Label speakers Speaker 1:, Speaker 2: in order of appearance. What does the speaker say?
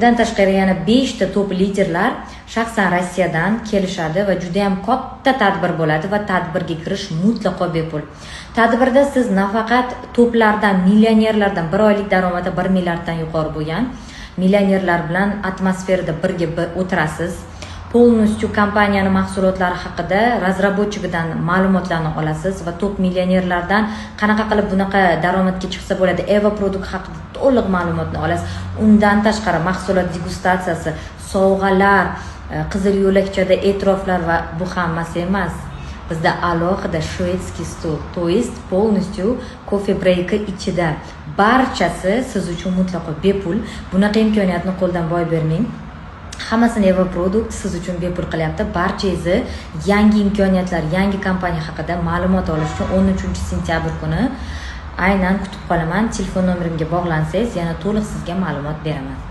Speaker 1: Bundan tashqari, yana 5 ta top liderlar shaxsan Rossiyadan kelishadi va juda ham katta tadbir bo'ladi va tadbirga kirish mutlaqo bepul. Tadbirda siz nafaqat toplardan, millionerlardan, bir oylik daromadi 1 milliarddan yuqori bo'lgan millionerlar bilan atmosferada birga o'tirasiz. Полностью kompaniyani mahsulotlari haqida разработчик idan ma'lumotlarni olasiz va top millionerlardan qanaqa qilib bunaqa daromadga chiqsa bo'ladi, Eva Product haqida to'liq ma'lumotni olasiz. Undan tashqari, mahsulot degustatsiyasi, sovg'alar, qizil yo'lakchada e'tiroflar va bu hammasi emas. Bizda alohida шведский стол, то есть полностью кофе брейк i ichida. Barchasi siz uchun mutlaqo bepul. Bunaqa imkoniyatni qo'ldan boy bermang. Hammasini Eva Product siz uchun bepul qilyapti. Barchangizni yangi imkoniyatlar, yangi kompaniya haqida ma'lumot olish uchun 13 sentyabr kuni aynan kutib qolaman. Telefon nomerimga bog'lansangiz, yana to'liq sizga ma'lumot beraman.